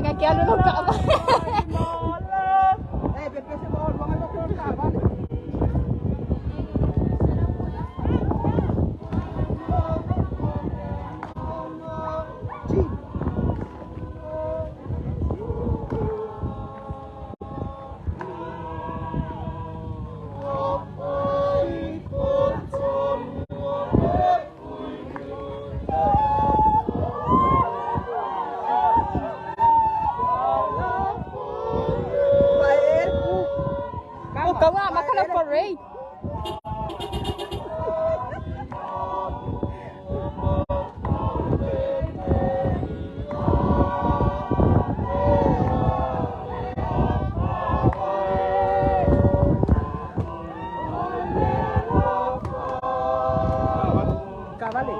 Ke alu lo ka. Eh, pepe se mo lo nga ko ka vale. O kawa makala parade. Cavale.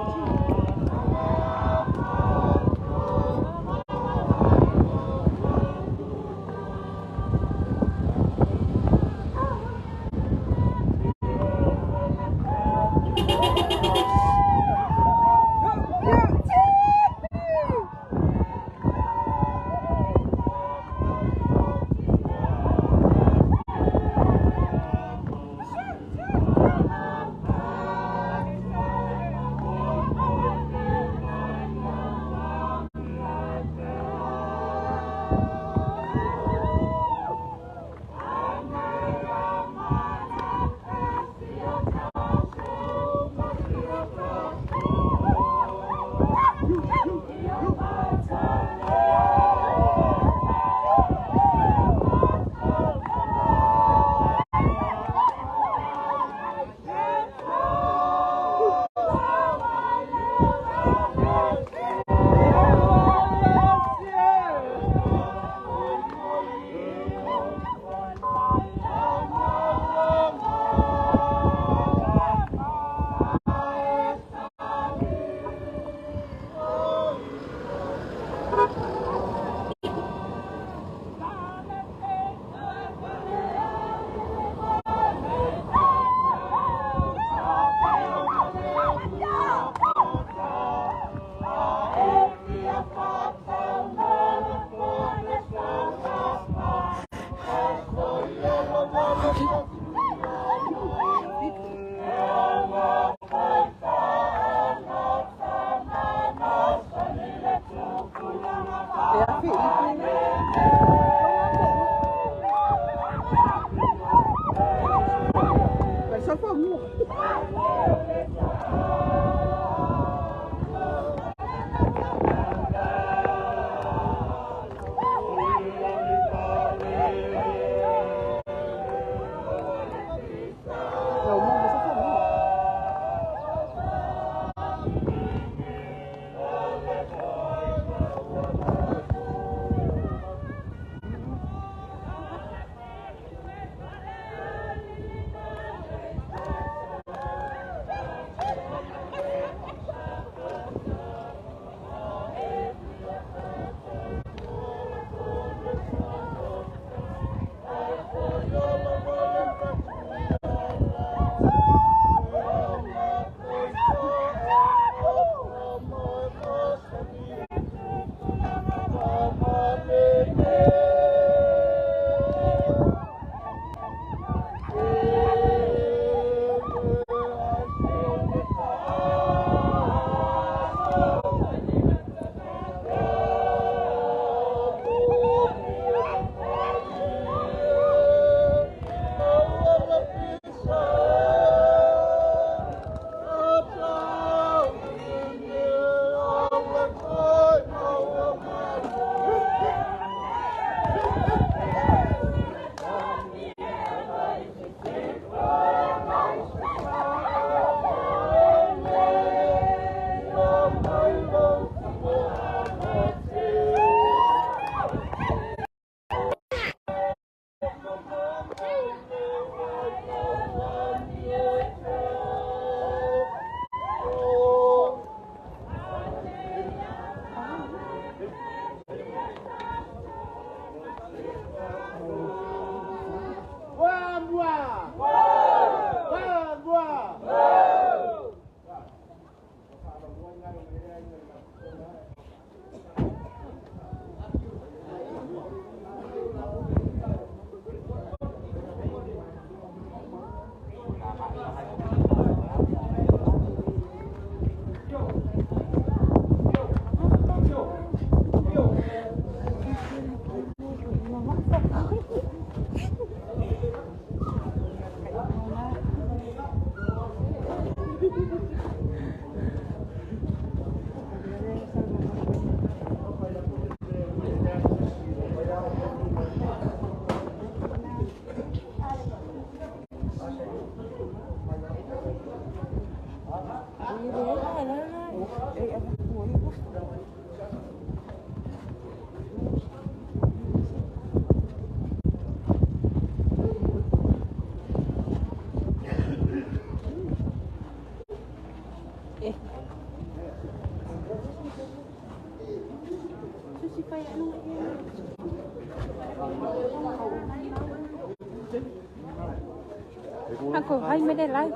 Aku hai me le lai.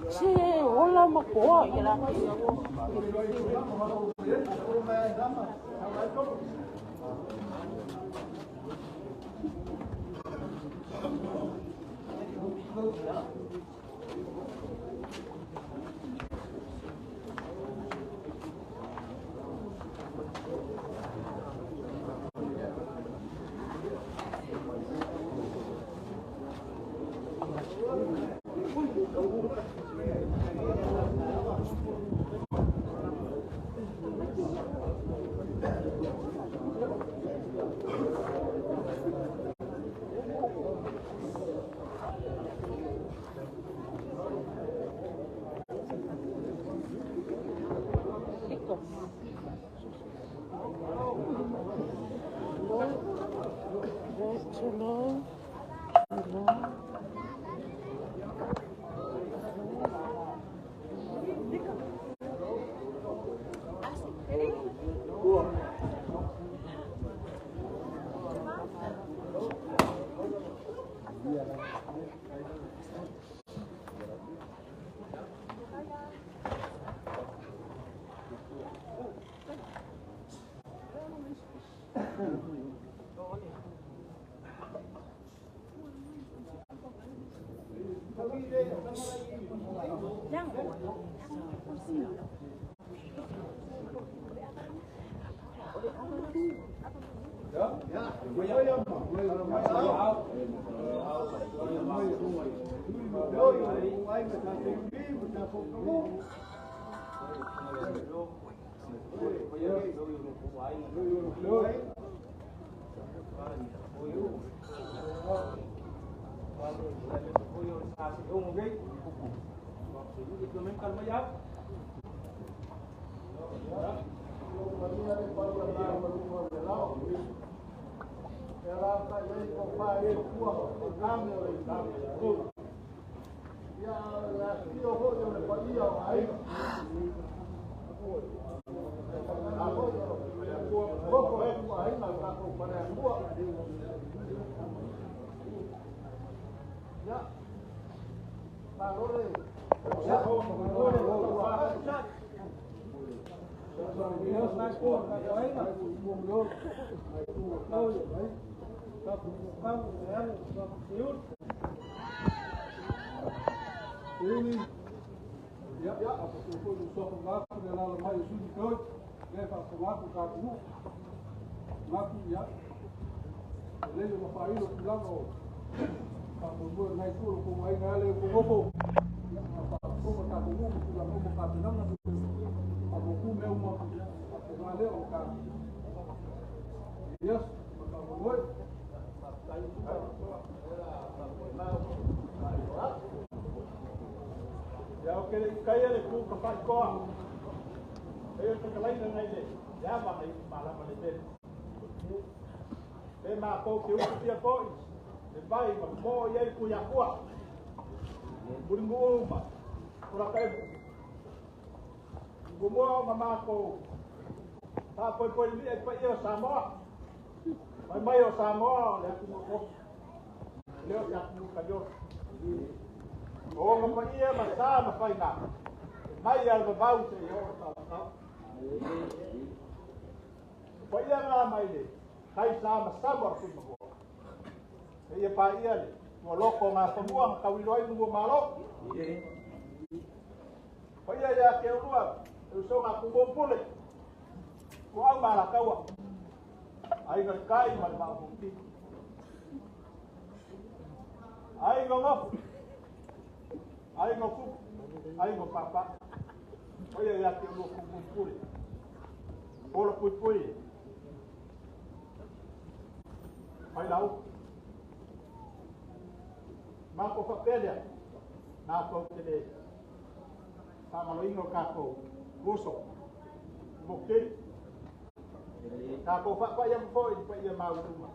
Se ola makoa ia la. Mako whapelea, nā kou te le whamaloinga o kākou uso, mo keri. Kākou whakwa ia mwhoi, pa ia mauluma,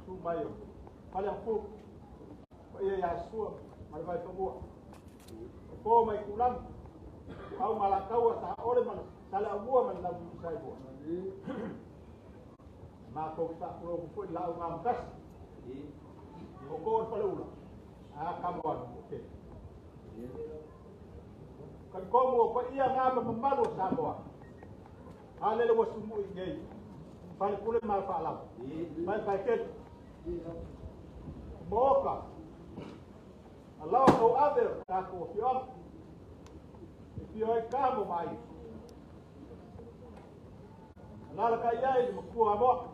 tū mai o, pale ampu, pa ia ia sua, mai vai whamua. O pō mai kulangi, au malakaua sa ole mana, sale au mua mana lau sai mua. Mākou whakulo mwhoi lau ngā mkasi. O kō o whale ula. A kama anu, ok. Ka komu o pa ia ngā mamalu o Samoa. A lele wa sumu i ngei. Whale pule ma whaalawa. Mai pai kelu. Mooka. Alawa kau ave o tākou o fioanga. E fio ai ka mo mai. Alala ka iai le makua amoa.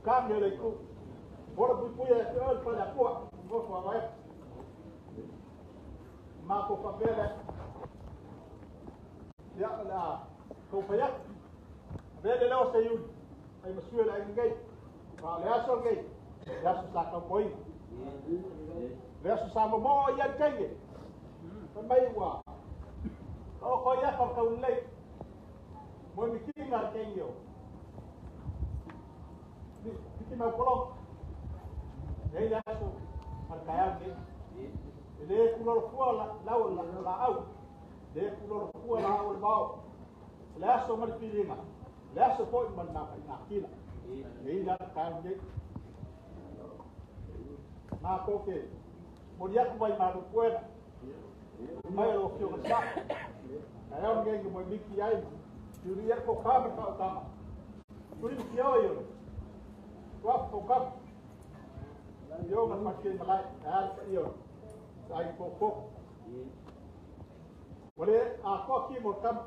Ka me le ku. Ora pui pui e fio ai pale akua. Ngofo a mai. Mako whapele. Ia la kau whaiak. Vele leo se yuli. Ai masue la ngai. Ka le aso ngai. Le aso sa kau koi. Le aso sa momo ia tenge. Fa mai wa. O ko ia ka kau lei. Mo mi kinga tenge o. Ni ki mau polo. Nei le aso al kaya ngai. Le kulolo fua la lau la la au. Le kulolo fua la au le mau. Le aso ma le pilinga. Le aso foi ma na na kila. Le ila ka ngai. Ma ko ke. Mo dia ku vai ma lu kuena. Mai lo fio ka sa. Ka ya ngai mo miki ai. Turi ia ko ka ma ka tama. Turi ki o yo. Wa ko ka. Yo ma ma ke malai. A yo. Ai ko ko. Wale a ko ki mo kam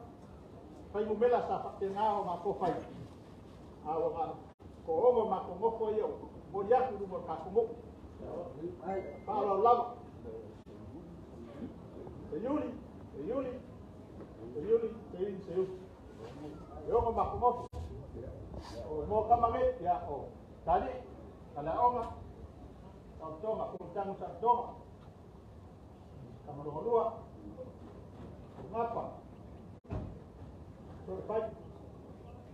fai mo mela sa te ngā o ngā ko fai. A o ngā ko ongo ma ko ngofo ia mo ia ku mo ka ko mo. Pa lo lava. Te yuli, te yuli, te yuli, te yuli, te yuli. E ongo ma ko ngofo. O mo kamange ia o. Tali, ala onga. Tau tonga, ko tangu sa tonga. Kamalolua, ngapa, Sorfai,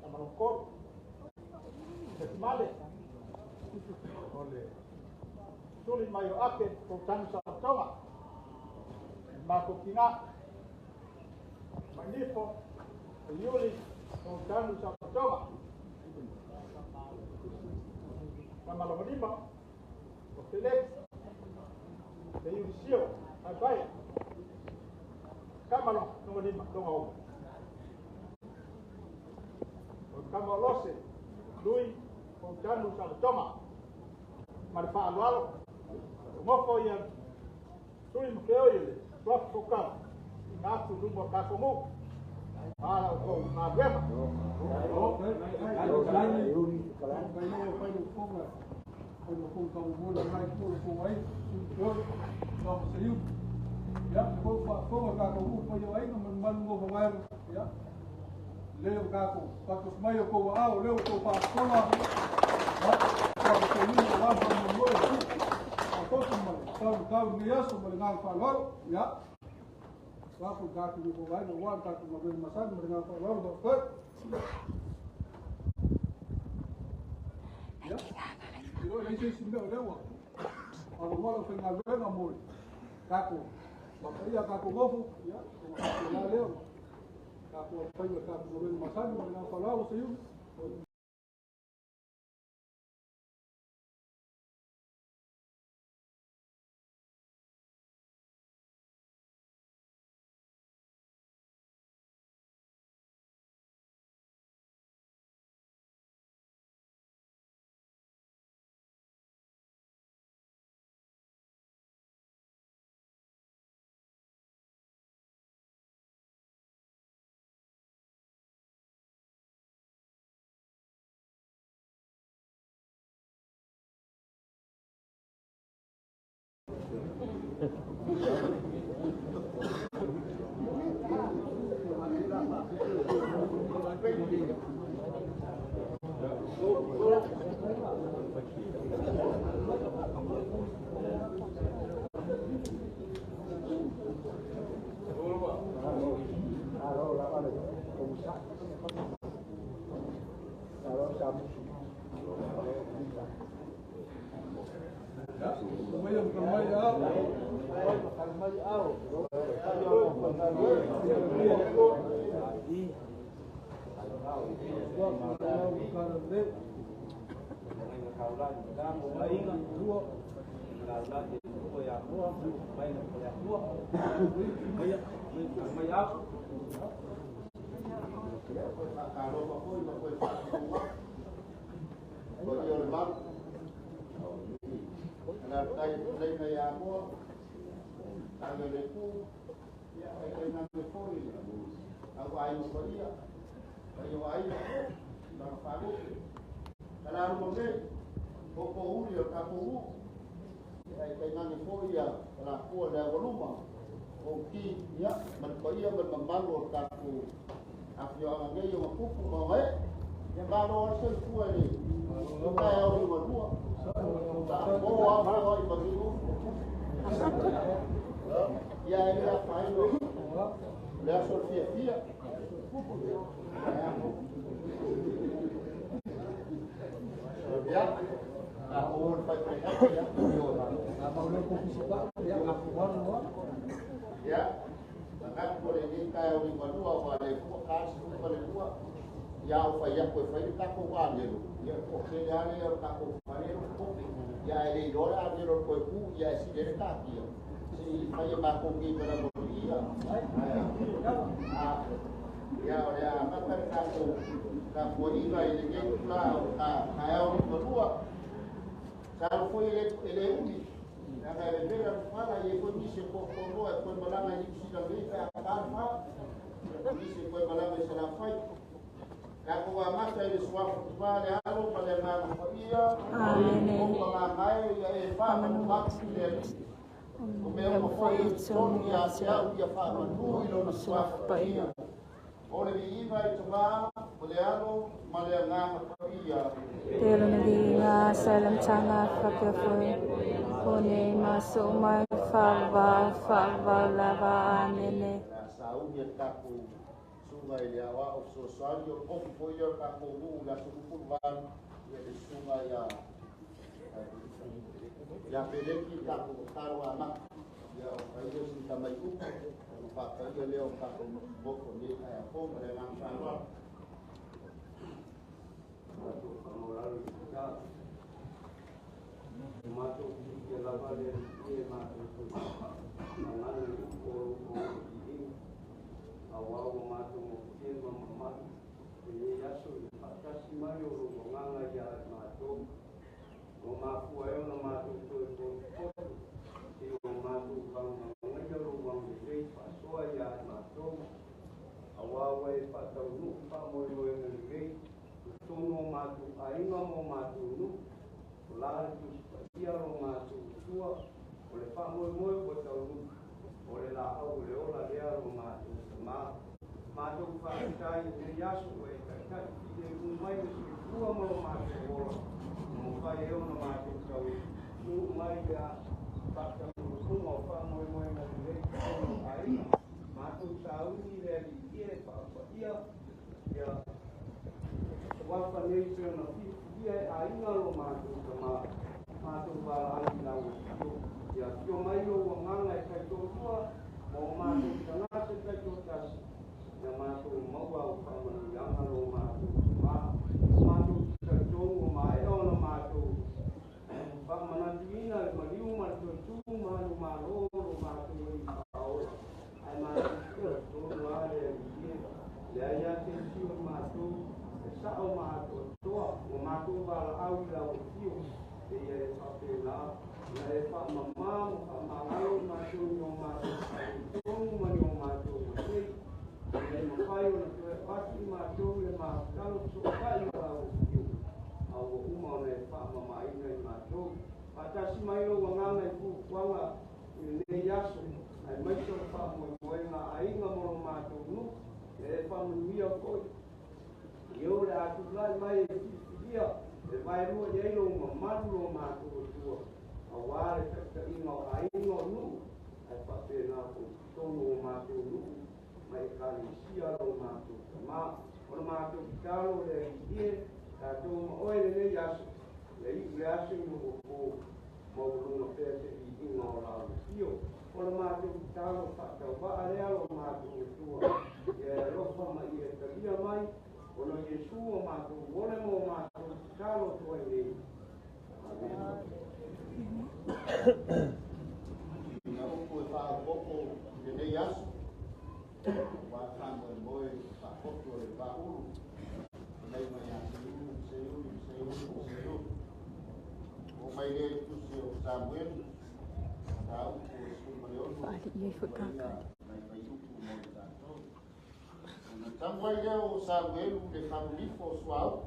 Kamalokor, Setimale, ole, Tuli maio ake, Koutanu sa tonga, Mako kinga, Manifo, Yuli, Koutanu sa tonga, Kamalolima, o Felix, Te Yulisio, Ai kama no lima tonga o. O kama lose lui o tanu sa tonga. Mar fa alo. Ngofo ia tui mo keo ile. Tuafu ko ka. Ngā ku lumo ka ko mo. Ala ko ngā wema. Ya, ko fa ko ka ko u pa yo ai no man mo wa ya. Leo ka ko pa ko mai ko wa au leo ko pa ko la. Ya, ko ko ni wa ba mo mo. Ko ko mo ka ka ni ya so mo nga fa lo ya. Wa ko ka ko ko wa no wa ka ko mo ma sa mo nga fa lo do ko. Ya. Yo le hice sin ver leo. A lo mejor fue nga venga mo. Kako Bapak kako gofu, ya, la leo. Kako pai kako gofu masal, mo na fala o seyu. viiga o lau afio. O le matou tatalo faatauvaa lea lo matou Atua, ia e alofa ma ia talia mai, ona o Iesu o matou ole ma o matou tatalo atu ai nei. Amene. Ina upu e faaopoopo i lenei aso, aua le faamoemoe i le faapoto o le Vaaulu, fetalaiga ia Seiuli, Seiuli, Seiuli, Seiuli. Oo mai lea i le tusi o Samuelu, mataupu e 16, Faalii ai foi ma ia kakali. nai fuaiupu mo i tatou. Ona talu ai lea o Samuelu i le falulifo o suauu,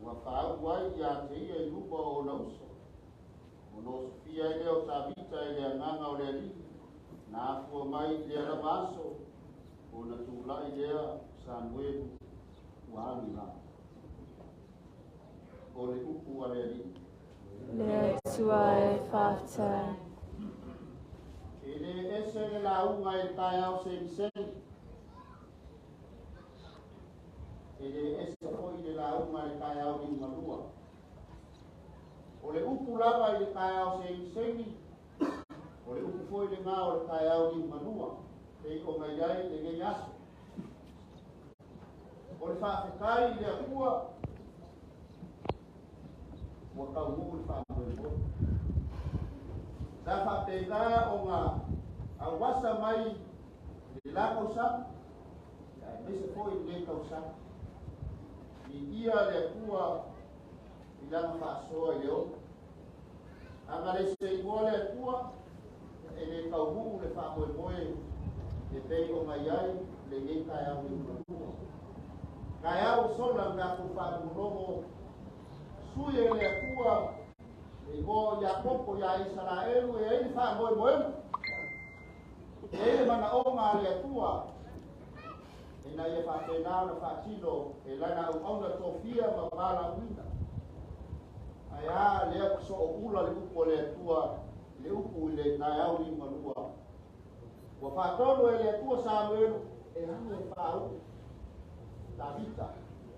ua faauu ai ia te ia i luma o ona uso. Ona osofia ai lea o Tavita e le agaga o le Alii, na afua mai i lea lava aso, ona tulai lea o Samuelu ua alu i lalo. O le upu a le Alii. Le Atua e faafetai. E le ese le lauga i le taeao segisegi, e le ese foi le lauga i le taeao liugalua. O le upu lava i le taeao segisegi, o le upu foi lena o le taeao liugalua, pei ona i ai lenei aso. O le faafetai i le Atua, ua taunuu le faamoemoe. Sa faapena ona auasa mai le la tausaga, aemaise foi lenei tausaga. Viia le Atua i lana faasoa i le ono. A na le seigoa le Atua, e le taunuu le faamoemoe e pei ona i ai lenei taeao liugalua. Taeao ua sola na tatou faalogologo sui e le Atua le igoa o Iakopo ia Isaraelu e ai le faamoemoega. E ai le manaoga a le Atua ina ia faapena ona faatino e lana auauna tofia ma valaauina. Ae a lea ua sooula le upu a le Atua, le upu i le taeao liugalua. Ua faatonu e le Atua Samuelu e alu e faauu Tavita.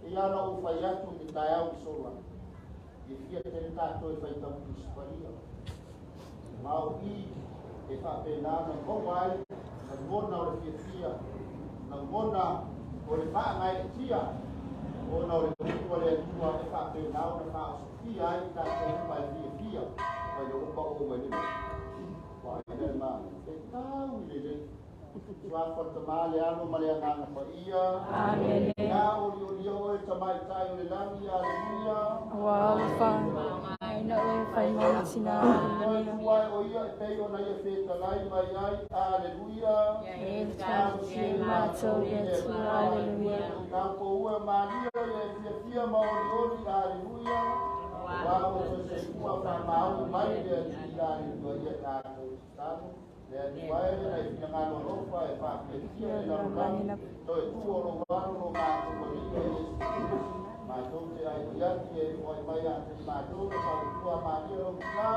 E ia ona ou fai atu i le taeao i sola, e fia tele tatou e faitau Tusi Paia. Ma o i e faapena ona maua ai lagona o le fiafia, lagona o le faagaeetia, ona o le upu a le Atua e faapena ona faaosofia ai i tatou uma e fiafia mai le opa oo mai le loto. Ua ai le ma e tau i lelei. Suafa o le Tama, le Alo ma le Agaga Paia. Amene. Ia olioli oe tamaitai o le lagi, aleluia. Ua alofa aina oe fai mai tina. Oe tua e o ia e pei ona ia fetalai mai ai, aleluia. E tausi matou i le Atua, aleluia. Taupo ua malia ia e fiafia ma olioli, aleluia. Ua o te soifua faamaoni mai le Alii, aleluia, ia tatou tatalo. Le Atua e le nai finagalo alofa e faafiafia le lalolagi, toe tu o lou alo lo matou Alii o Iesu Keriso. Matou te aioi atu e oai mai ia te i matou le fautua malia lou tina,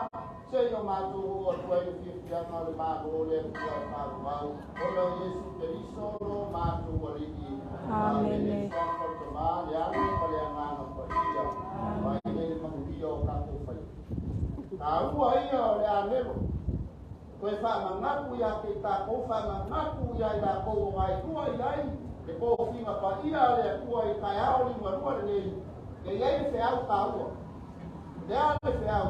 se i o matou oo atu ai le fiafiaga o le Malo o le Atua e faavavau, ona o Iesu Keriso lo matou Alii. Amene. Suafa o le Tama, le Alo ma le Agaga Paia. Mai le manuia o tatou faiva. Taua ia o le anelo, toe faamanatu ia te i tatou, faamanatu ia i latou o gailua i ai le tofiga paia a le Atua i taeao liugalua lenei, e i ai le feau taua. O le a le feau?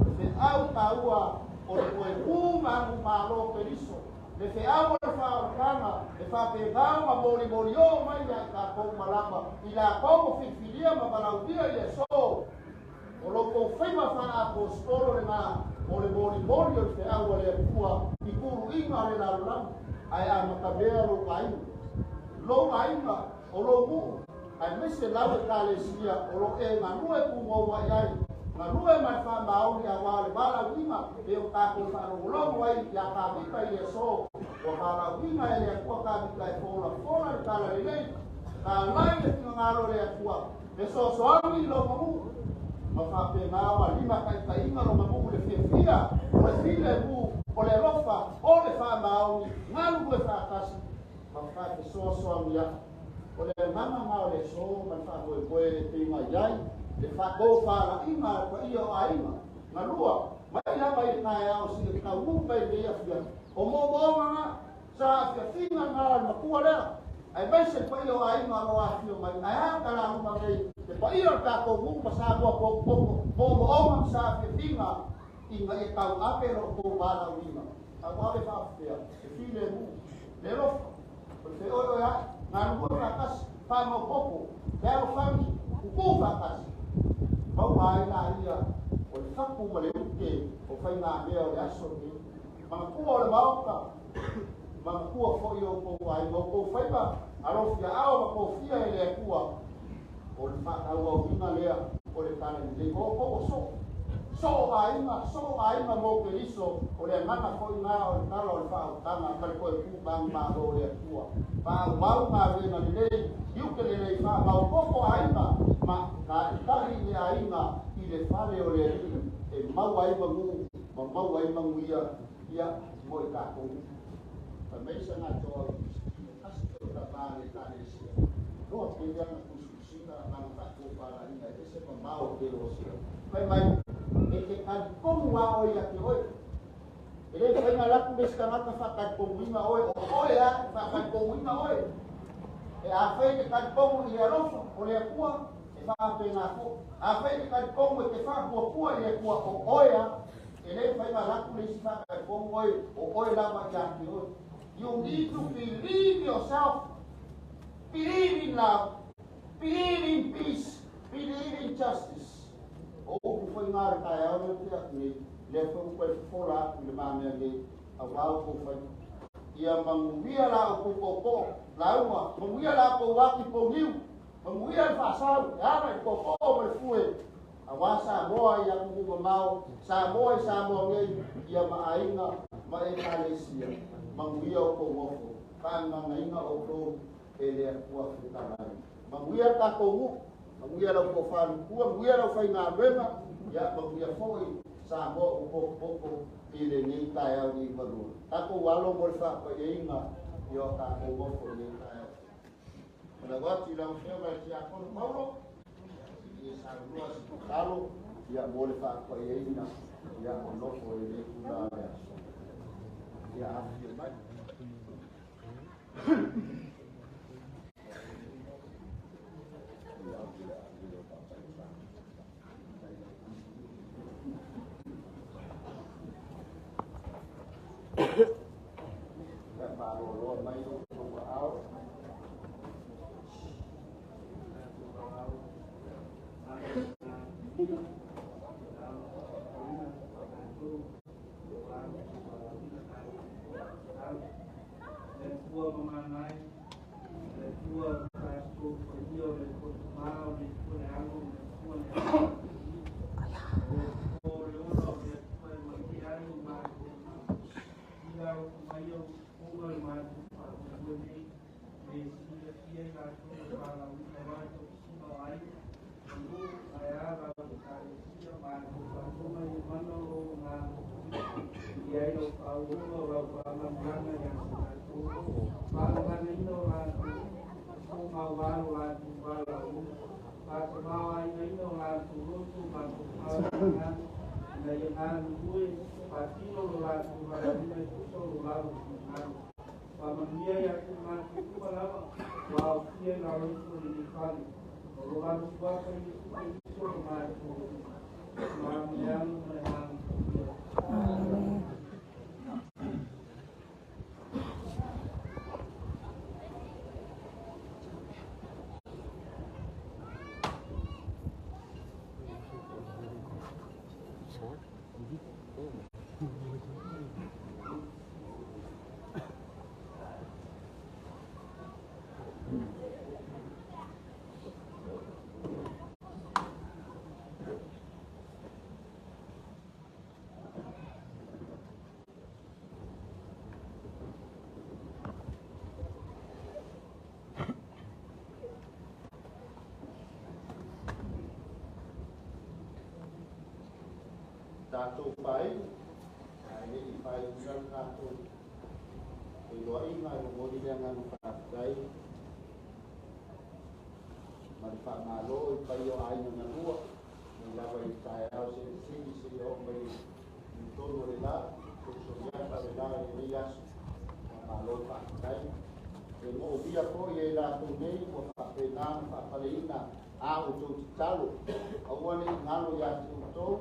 O le feau taua o le toe tu ma agumalo Keriso. Le feau o le faaolataga e faapena ona molimoli o mai ia i tatou malama i latou o filifilia ma valaaulia i le aso. O lo tou faiva faaapostolo lena o le molimoli o le feau a le Atua i tuluiga o le lalolagi, ae amatamea lou aiga. Lou aiga o lou nuu, aemaise lau ekalesia o lo e galue tumau ai ai. Galue ma le faamaoni aua le valaauina e o tatou faalogologo ai ia Tavita i le aso. Ua valaauina e le Atua Tavita e folafola le talalelei. Talai le finagalo o le Atua, e soasoani i lona nuu. Ma faapena ona limataitaiga lona nuu i le fiafia, o le filemu, o le alofa, o le faamaoni, galulue faatasi, ma faafesoasoani ai. O le agaga na o le aso ma le faamoemoe e pei ona i ai le faatofalaiga a le paia o aiga. Galua, Mai lava i le taeao seia taunuu mai i lenei afiafi. O moomooga na, sa aafiafiga na a le matua lea, aemaise le paia o aiga o lo o afifio mai. Ae a talaluma nei le paia o le tatou nuu ma Samoa potopoto, moomooga ma saafiafiga ina ia tauave lo outou valaauina. Tauave faapefea? Le filemu, le alofa, o le feoeoea'i, galulue faatasi, faamaopoopo, fealofani, tutu faatasi. Maua ai laia o le fatu ma le ute o faigamea o le aso lenei. Manatua o le Maota, manatua foi o outou aiga, o outou faiva alofiaao ma tofia e le Atua, o le faatauauina lea o le Tala Lelei. O outou o soo, soo aiga, soo aiga mo Keriso, o le agaga foi na o le tala o le faautaga ma le toe tu manumalo o le Atua. Faaauau galuega lelei, tiute lelei, faamaopoopo aiga ma talitali le aiga i le fale o le Alii e maua ai manu ma maua ai manuia ia mo i tatou. Fai mai sa gatoa tasi o tamā le Ekalesia. Loa tele ana tusitusiga ma ana faatofalaiga e ese mamao tele o sia. Fai mai, e te talitonu lava oe ia te oe. E le mafai ona alu atu le isi tagata faatalitonuina oe, o oe lava e faatalitonuina oe. E afai e te talitonu i le alofa o le Atua, e faapena foi. Afai e te talitonu e te faapuapua i le Atua, o oe lava. E le mafai ona alu atu le isi faatalitonu oe, o oe lava ia te oe. You need to believe yourself. Believe in love. Believe in peace. Believe in justice. O upu foi ngā le taeao lea te atu nei, lea foi ua toe fofola atu i le mamea nei, auā outou faiva. Ia manuia la outou tootoo, lauga, manuia la outou ati pouniu, manuia le faasau, e ala i le tootoo ma le fue, auā Samoa i atunuu mamao, Samoa i Samoa nei, ia ma aiga ma Ekalesia, manuia outou nofo, faagaganaina outou e le Atua fetalai. Manuia le tatou nuu, manuia lau tofa matua, manuia lau faigaluega, ia manuia foi Samoa ua potopoto i lenei taeao nei malua. Tatou alo mo le faapaiaiga i o tatou nofo i lenei taeao. Manau atu i lau Afioga i le Tiakono Paulo, i e saunoa se tatalo ia mo le faapaiaiga ia o nofo i lenei tulaga o le aso. Ia afifio mai. Ia maloloa mai outou aao. Tatou faaiu, ae le i faaiuina le tatou feiloaiga, e momoli le agaga faafetai ma le faamalo i paia o aiga na lua, mai lava i le taeao seia sili seia oo mai. Tonu o le la, soisoiata le la e lenei aso. Malo faafetai. E moomia foi e latou nei ua faapena ona faapaleina a outou tatalo. Aua ne i galo ia te outou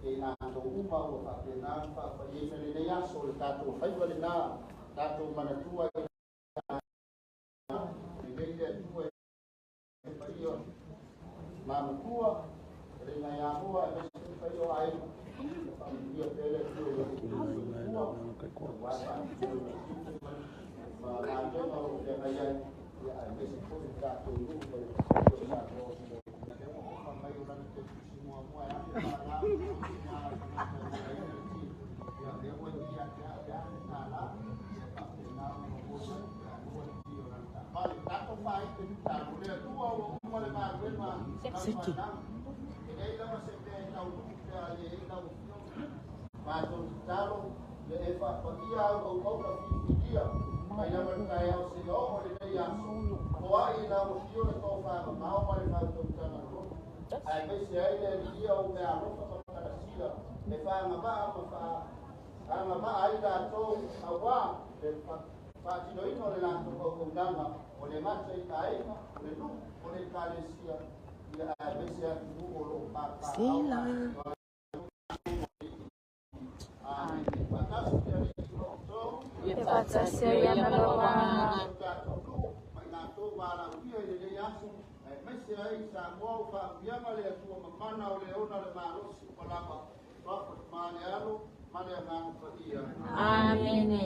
e latou uma ua faapena ona faapaiina lenei aso o le tatou faiva lena, tatou manatua lenei le Atua e paia mamutua, le ia moa e mese paia o aiga. Faamanuia pea le Atua i lo outou soifua, aua ma galuega o lo o feagai ai, aemaise foi le tatou nuu ma le o Samoa. Lea ua ofa mai o lana telefisi muamua e $1,000 ia lea ua ia te au le $1,000 ia faapena ona maua mai pe a maua le ki o lana taavale. Tatou faaite tatalo le Atua ua uma le galuega taufanau. E leai lava se mea e taunuu pe a le i lau Afioga. Matou tatalo ia e faapaia au auauna filifilia mai lava le taeao seia oo lenei aso. Foai i lau Afioga le tofamamao ma le faautautaga loloto, aemaise ai le aliia o meaalofa ma kalasia e faagavaa ma faagavaa ai latou auā le faatinoina o le latou auaunaga o le gata i aiga, o le nuu, o le ekalesia, ia aemaise atunuu o lo o papaaao. Amene. Faatasi le Alii ma outou. Ia faatasi ai ma lou agaga. Tatou nuu ma i latou valaaulia i lenei aso, aemaise ai Samoa o faauiaga le Atua mamana o le ona le malosi uma lava, Faafa le Ma le Alo ma le Agaga Paia. Amene.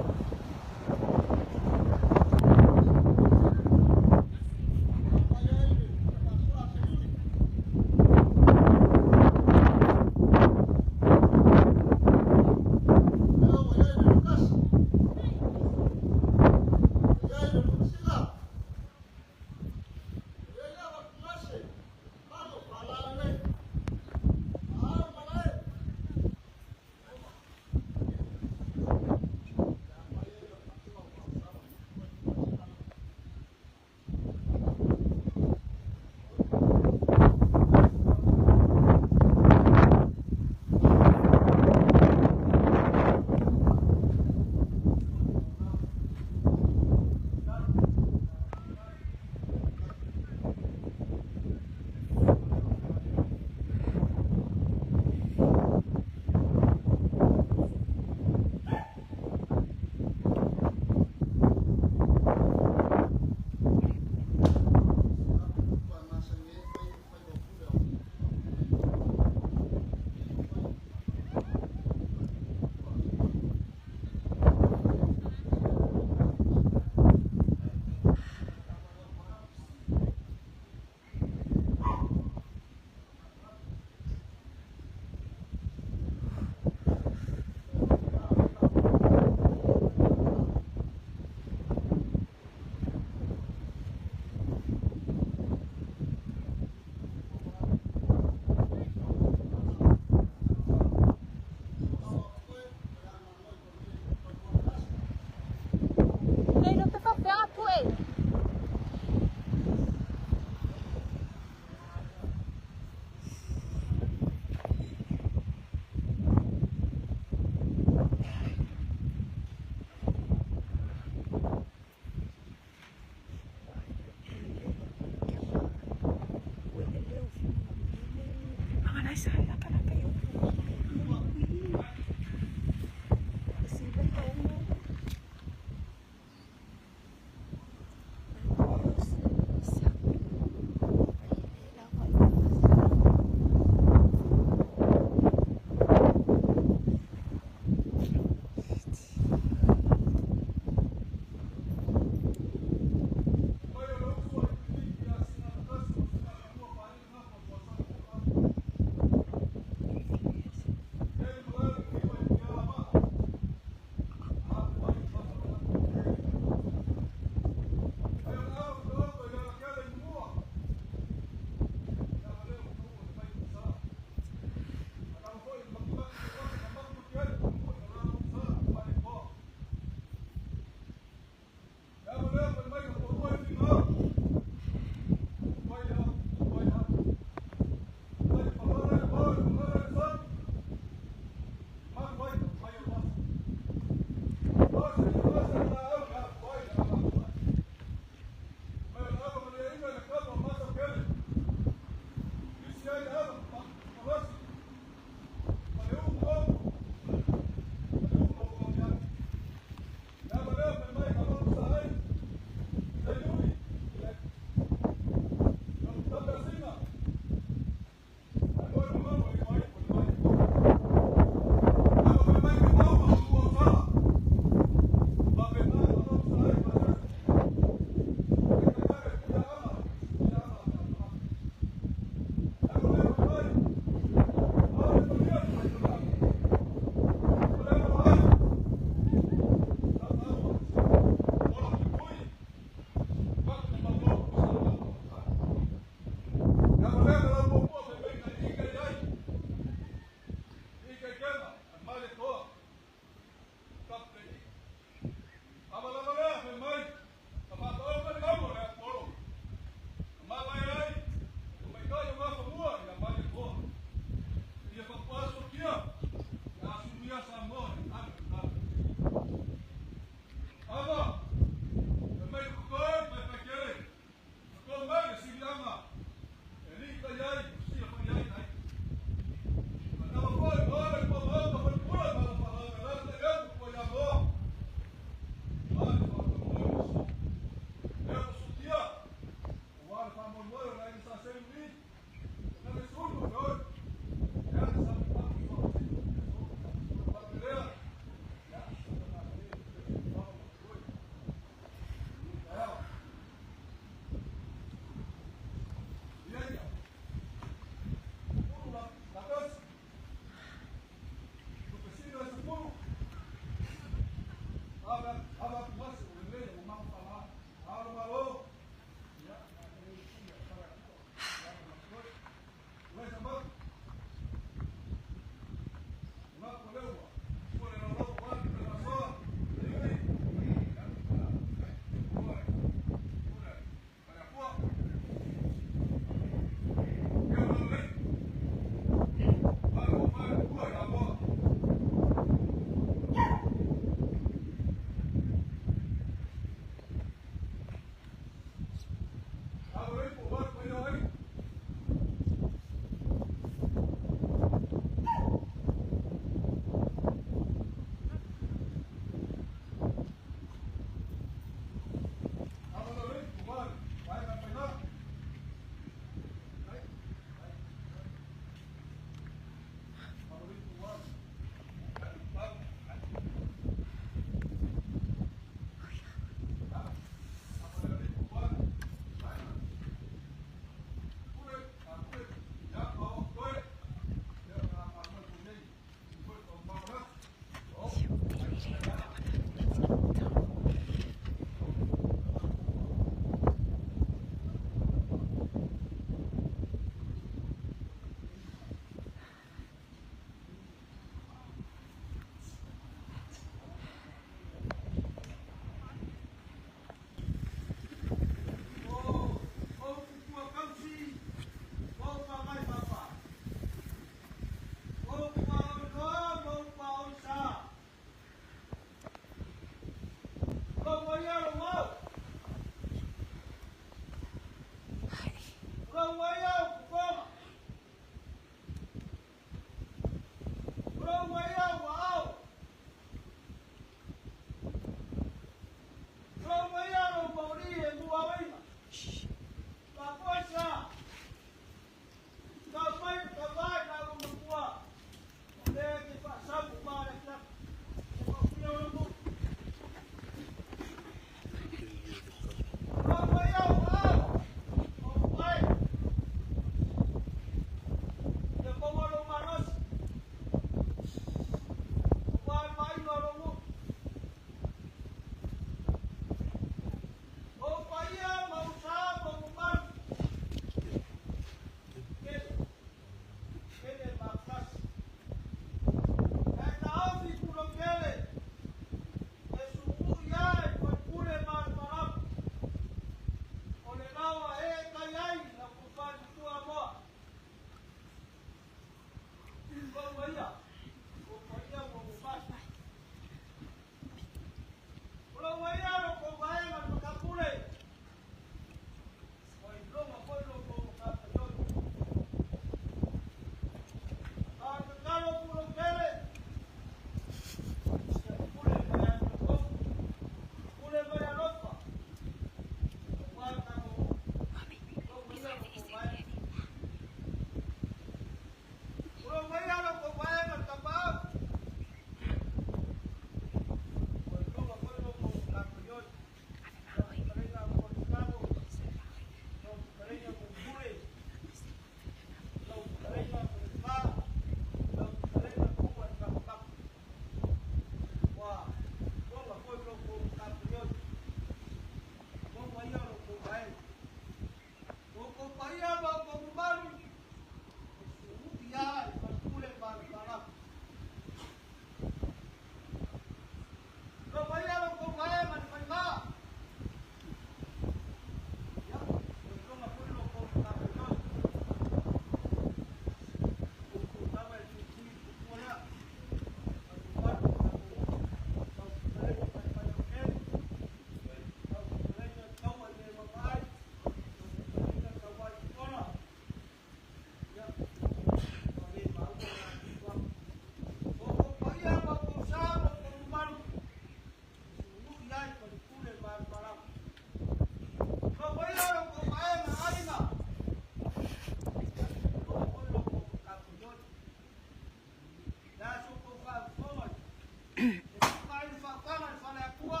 E le faautaga i le faleatua,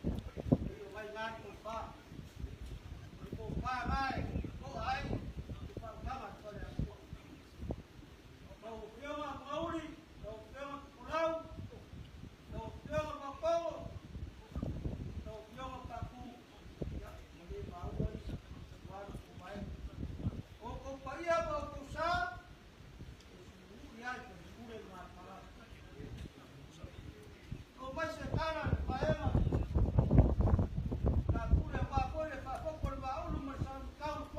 e mai na le tofa. O le tofa na e toa ai le faautaga i le faleatua. Lau Afioga Mauli, lau Afioga Tupulau, lau Afioga Mapogo, lau Afioga Patu, ia, ma le maua isi ua na tumae. O kou paia ma o kou sa, e suluuli ai faipule ma pala. O mai se tala le paega, la pule a poi le faafopo le vaaulu ma le samatau.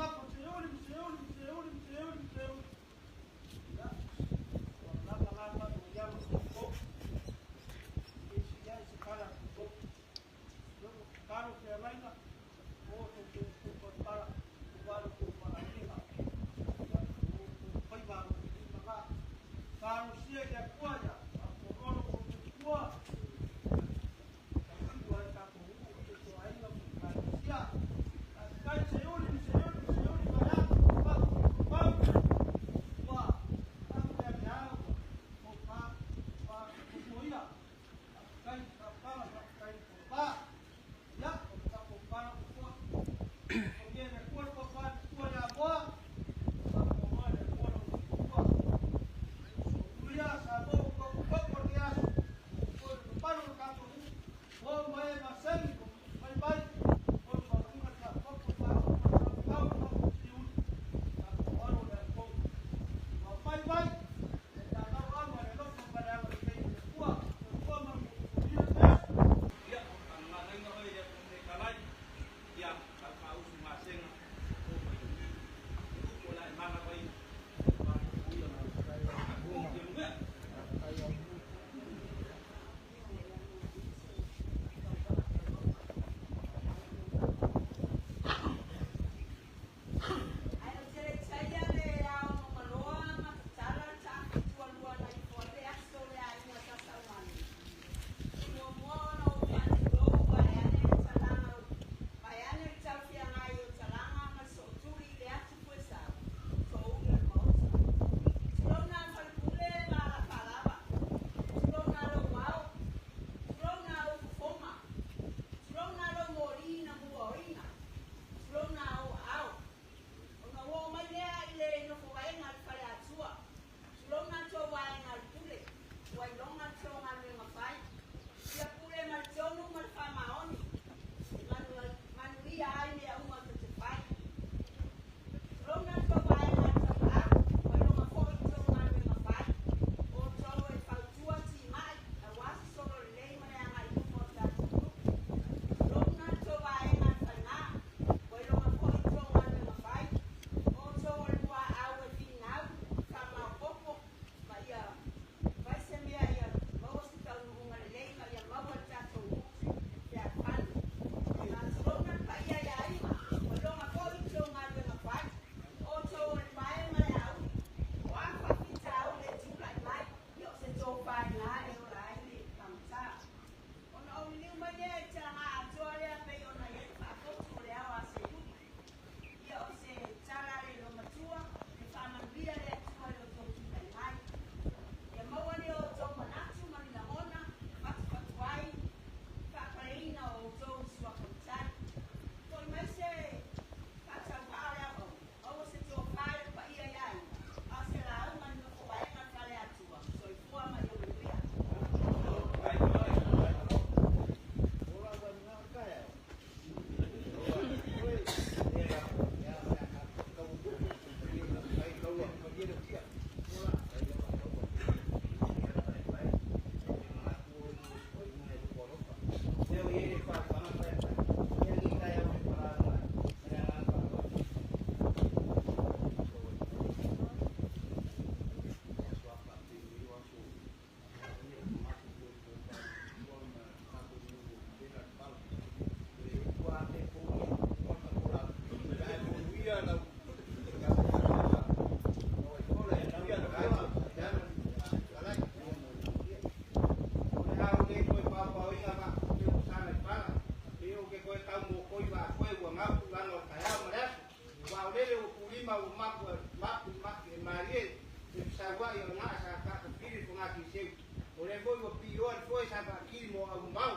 faakili mo aumau.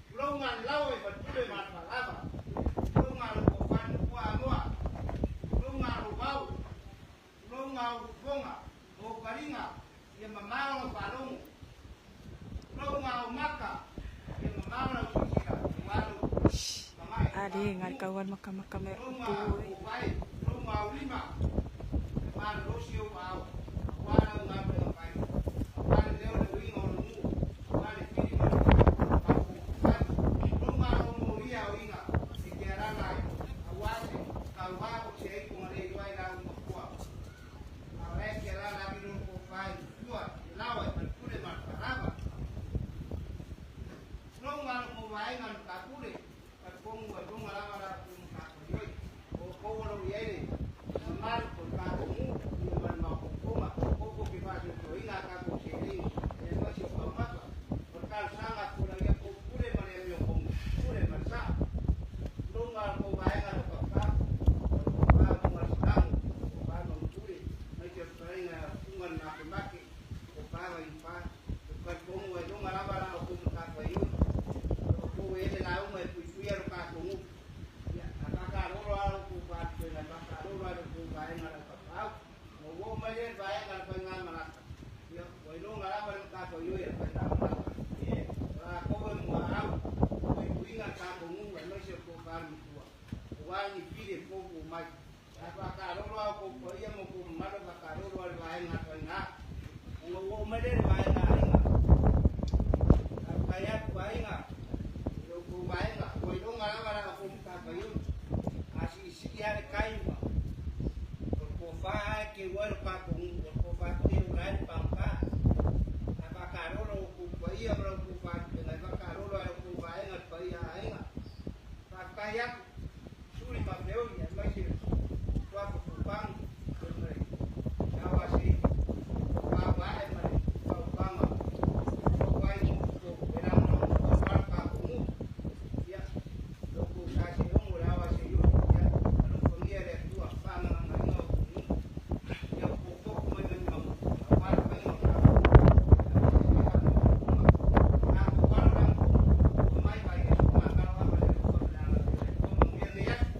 Tulou ga le laua i falepule ma le faalava. Tulou ga lou kofani pua amoa. Tulou ga lou vau. Tulou ga ou fofoga ma ou paliga, ia mamao lau faalogo. Tulou ga ou maka, ia mamao lau silasila auā lou taga'e i A le ngal le kauan maka maka me Tulou ga upu. ou vae, tulou ga ou lima, ia malolosi ou aao auā lau galuega fai, auā le leo le uiga o le nuu, auā le fili ma le faafoufai. Tulou ga lou molia aoiga e te alala ai, auā se tauvā po o se aipo na le iloa ai lau mafua. A o la e te alala ake lou tofa i matua i le laoa i falepule ma le faalava. Tulou ga lo kou vaega le matapule, talitonu ua iloga lava la outou matafaioi. O outou o lo o i ai le mamalu o le tatou nuu ia ma le maopoopoga, o outou tou te faasoasoaina a tatou seleni aemaise o taumafa. O le talosaga atu o la ia tou pule ma le amiotonu, pule ma le saa. Tulou ga lo kou vaega le papa, o le tofa Ugalasalago, tofa Manupule, aemaise o le fetalaiga ia Fuga le Makemake, tofa Vainufā. Ou te talitonu ua iloga lava la outou matafaioi. O outou e le lauga e puipuia lo tatou nuu. Ia, a faakalolo lava lo outou faalupeina, e faakalolo lava i lo outou vaega le aufapaau. Ona ou oo mai lea i le vaega a le faigamalaka, ia, ua iloga lava le matafaioi a le faigamalaka. O latou e muaau, puipuiga le tatou nuu aemaise o le tofa le matua, aua ni pili e foufou mai. A faakalolo lava outou paia ma outou mamalu, e faakalolo lava i le vaega a le faiga. Ona ou oo mai lea i le vaega a aiga. Faafetai atu aiga i lo outou vaega, ua iloga lava la outou matafaioi. A siisii lava le tai ma o le tofa lava e teu ai lo tatou nuu, o le tofa foi e ola ai le pagota. A faakalolo lo outou paia ma lo outou faalupega, e faakalolo lava i lo outou vaega le paia a aiga. Faafetai atu Suli ma Feoi aemaise le Tuafa Pupagi ma le Sauasi Tofa Uae ma le Faupaga o ai e lagolago aua le tatou nuu. Ia, lo outou sa seogo le aoa seiuli, ia alofagia e le Atua faagagagaina o outou nuu. Ia outou tofu mai manumanuga aua le faiga o le tatou nuu. Tatou alo i lagatonu, ua mai ma Iesu magalo ama le alofa ma le agalelei o le Atua. Manuia lenei aso.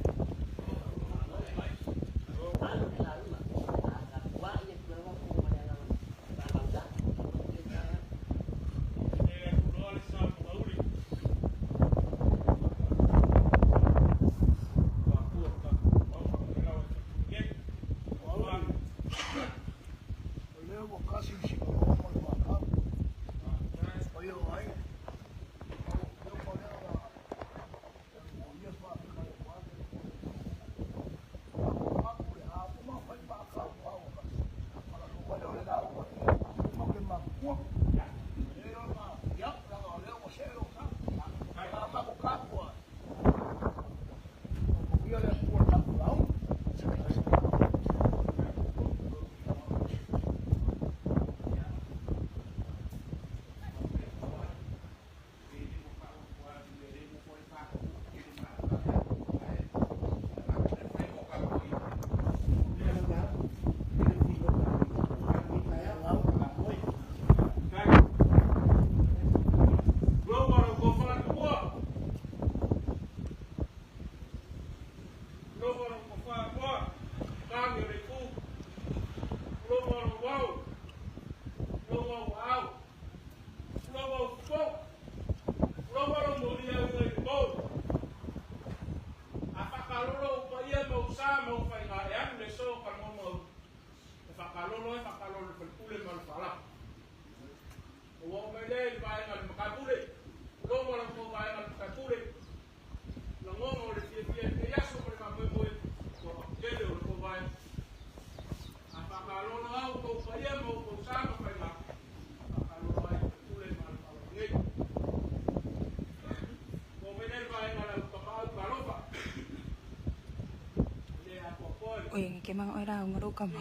Oi ke mang oi rau ngaro ka ma.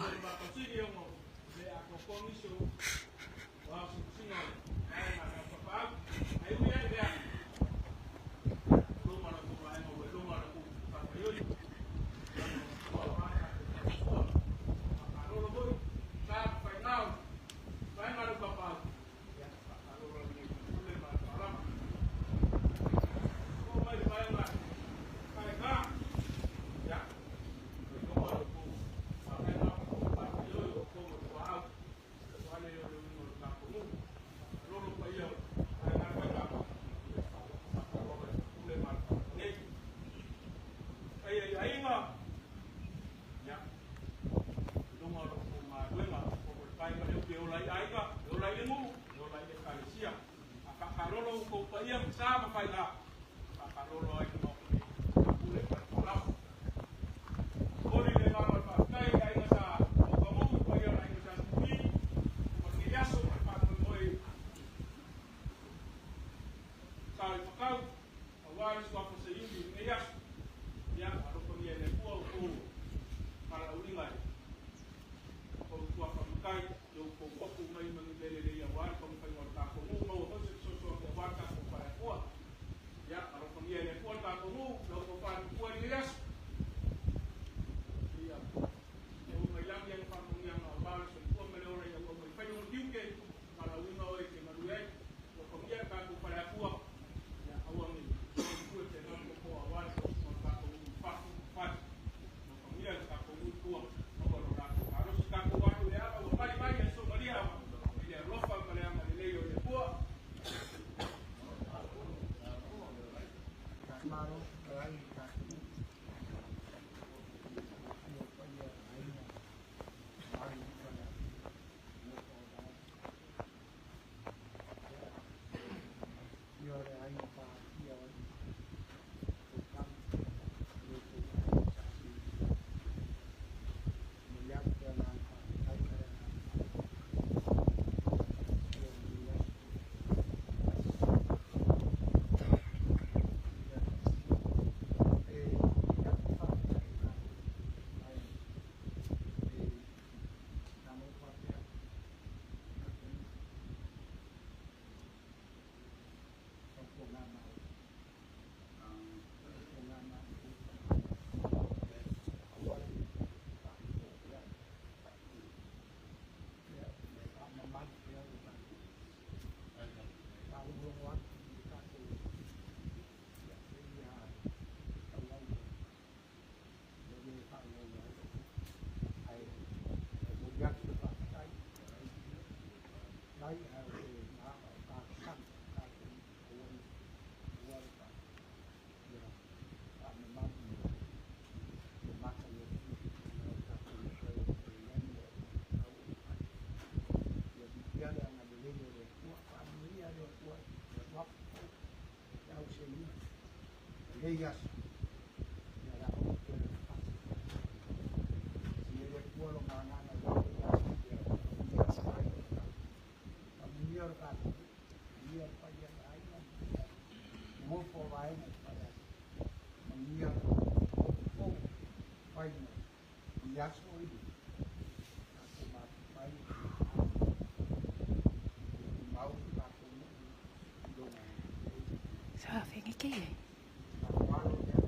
Kou paia ma sa ma faiga. Faakalolo ai le Maota nei, faapule ma le folau. Momoli le agaga o le faafetai i le aiga sa Mogamou, le paia o le aiga sa Tupi, ma lenei aso ma le faamoemoe sa o le Fakau, aua le suafa Seiuli i lenei aso. Ia, alofagia e le Atua outou valaauina e outou suafa matai, i outou tofu mai ma ni mea lelei aua le taumafaiga o le tatou nuu, maua foi se fesoasoani aua le tatou faleatua. Ia, alofagia e le Atua le tatou nuu, la outou faatutua i lenei aso. Ia, oo mai lagi ana faamanuiaga aua le soifua ma le ola ina ua aumai fai ona tiute, valaauina oe e te galue ai. Alofagia le tatou faleatua, ia aua ne i soifua te gau popoa aua le tausiga o le tatou nuu i fafo ma fale. Alofagia le tatou nuu i tua, maua lo latou malosi. Tatou alo i le ala ua mai mai e sogalia i le alofa ma le agalelei o le Atua. Malo fetalai i le tatou afio o paia o aiga mamalu i fale nofo o vae. Afio le aiga Paatia o Tautama, le tou aiga sa Seiuli. Momoli atu le agaga faafetai ma le agaga faamalo i lenei aso. E momoli atu le faafetai i tatou ae na ou faapea atu tautuana ma tautuana ma aua le faaifo pea ia faamamalu pea le tatou faalogologo atu i le tatou ia pei a tauau e le faaauau ai ae momoli atu le faafetai mai ae o se talosaga tatou aua aua le ia faamamalu le matagofie o tatou uso e i ai le au ia viia le agalelei o le Atua, faamanuia le Atua i suafa fou le au seiuli lenei aso ia la ou toe fasi ia le Atua lona agaga i lenei aso ia faamanuia ai faamanuia le tatou manuia le paia o aiga nofo o vaega i fale manuia fou faiga i aso i tatou mafufai mau tatou nuu i lona Sa fengeke ye. faaaloalo lea.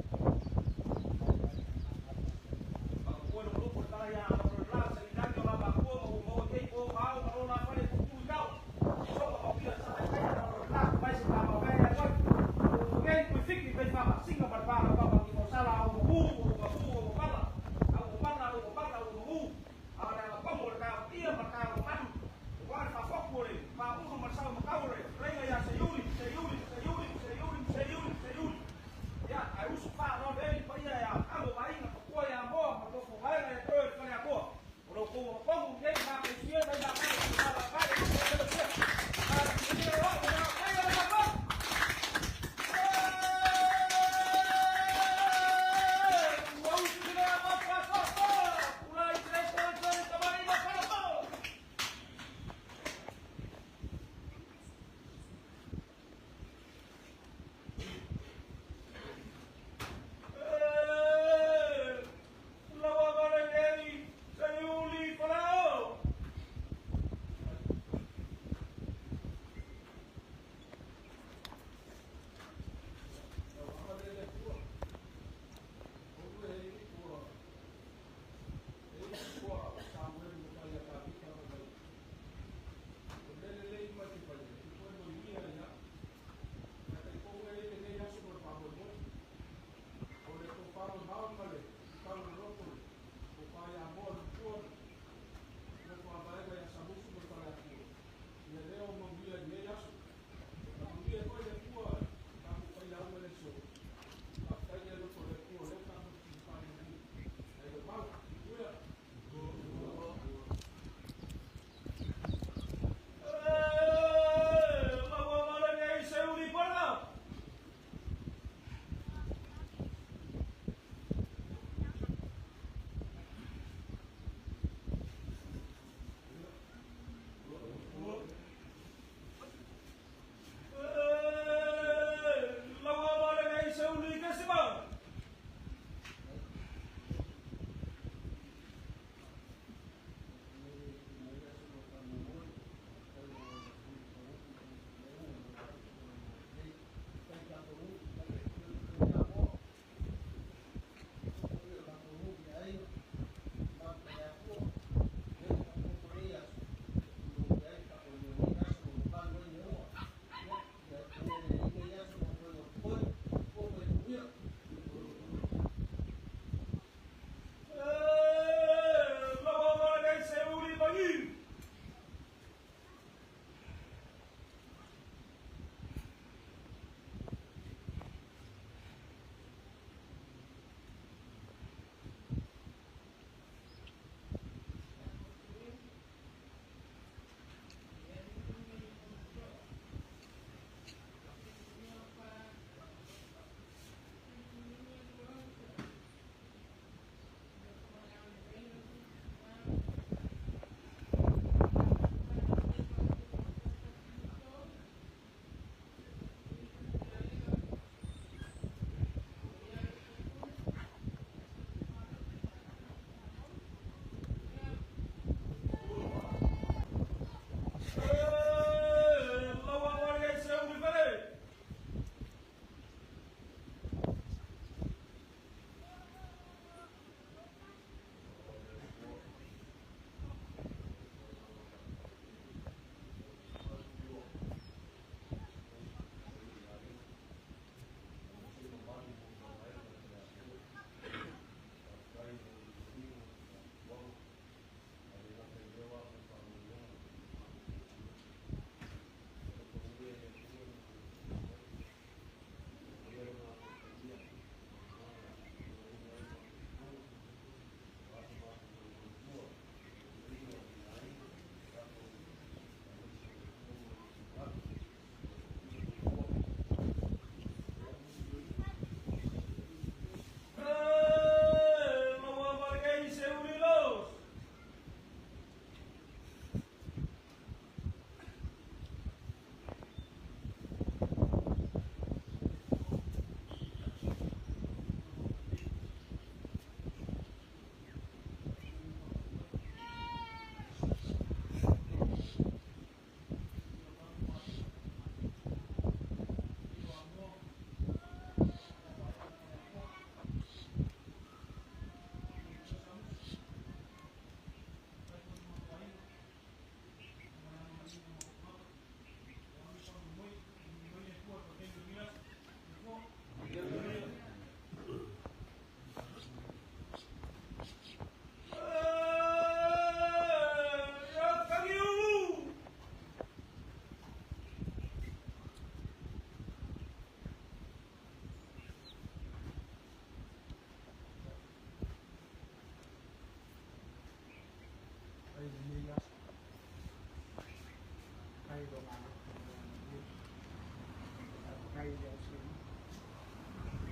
mai le au se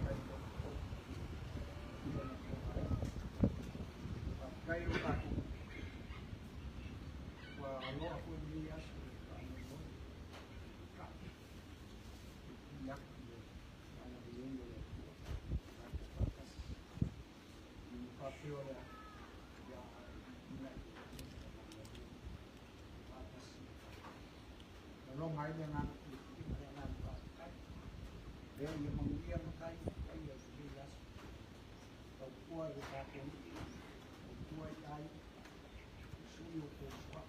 ai ko kai o ka ua aloa foi lenei aso e faamoemoe ka i atu le agalelei o le Atua tatou faatasi i faapea o le a ia ina faatasi laloga ai le agaga fiafia ma le agaga faafetai lea ia manuia matai paia o lenei aso tautua i o tatou nuu tautua i aiga sui o tou suafa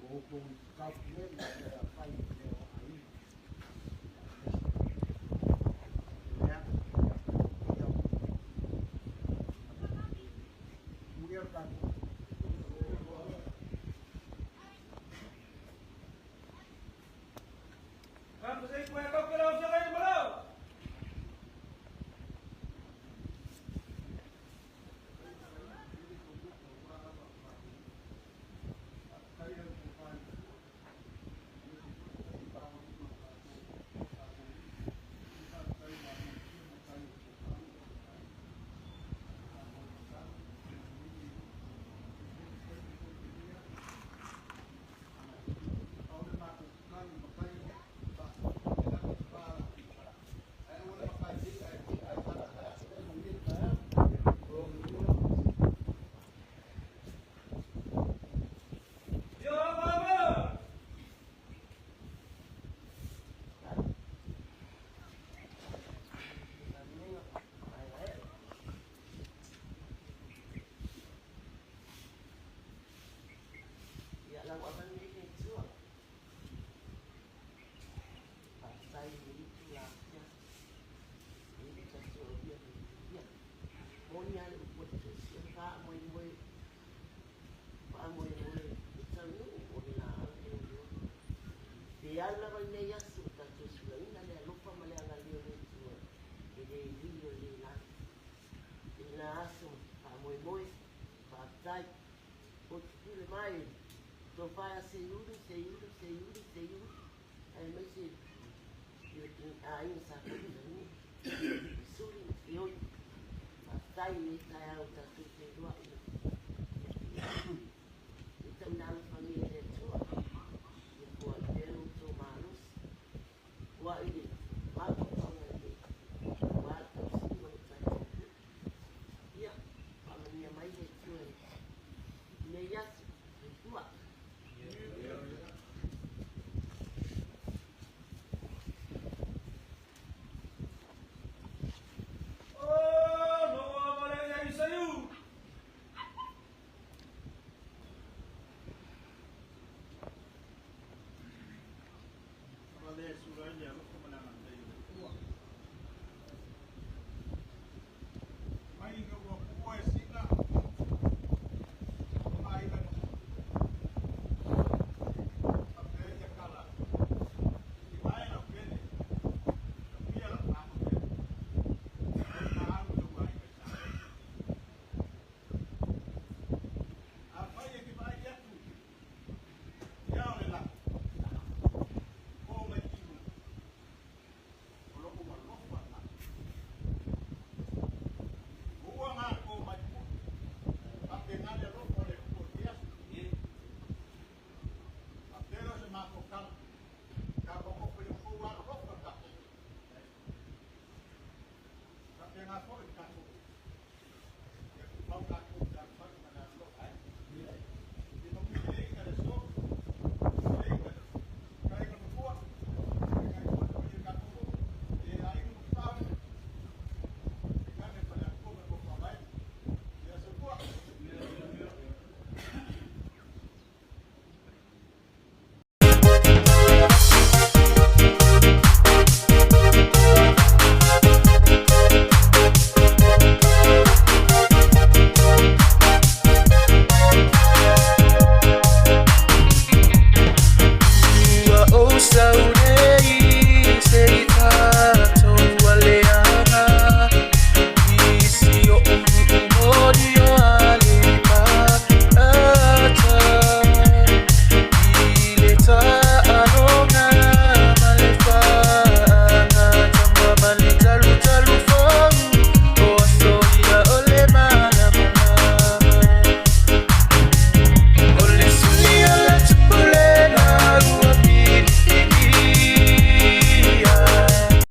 ua outou taupulega e afai le o aiga lea ia mulia le tatou.